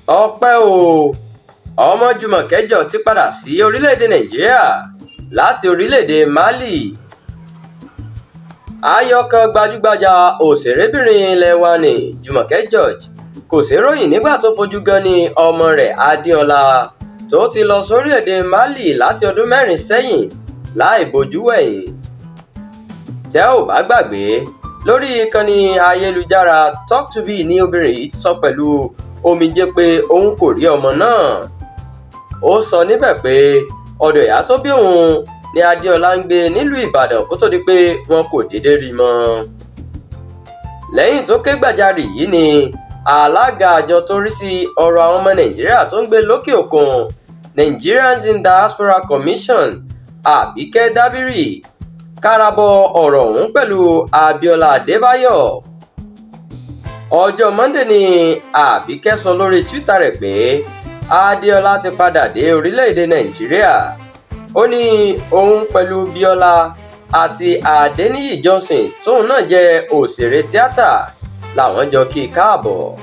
Ọpẹ́ o, ọmọ Jùmọ̀kẹ́ George ti padà sí orílẹ̀-èdè Nàìjíríà láti orílẹ̀-èdè Mali. Ayọ̀kan gbajúgbajà òṣèrébìnrin ilé wa ní Jùmọ̀kẹ́ George kò ṣeé ròyìn nígbà tó fojú gan-ní ọmọ rẹ̀ Adéọlá tó ti lọ sórílẹ̀-èdè Mali láti ọdún 4 sẹ́yìn láì bojú wẹ̀yìn. Tẹ́ ò bá gbàgbé, lórí ìkànnì ayélujára Talk to B ní obìnrin yìí ti sọ pẹ̀lú omijé pé òun kò rí ọmọ náà. Ó sọ níbẹ̀ pé ọ̀dọ̀ ìyá tó bí òun ni Adéọlá ń gbé nílùú Ìbàdàn kó tó di pé wọn kò déédé rí i mọ́. Lẹ́yìn tó ké gbàjarè yìí ni alága àjọ tó ń rí sí ọ̀rọ̀ àwọn ọmọ Nàìjíríà tó ń gbé lókè òkun, Nigerians in Diaspora Commission, Àbíkẹ́ Dábírì, káràbọ̀ ọ̀rọ̀ ọ̀hún pẹ̀lú Abíọ́lá Adébáyọ̀. Ọjọ́ Monday ni Àbíkẹ́ sọ lórí Twitter rẹ̀ pé Adéọlá ti padà dé orílẹ̀-èdè Nàìjíríà. Ó ní òun pẹ̀lú Bíọ́lá àti Adéníyì Johnson, tóun náà jẹ́ òṣèré tíátà, làwọn jọ kí i káàbọ̀.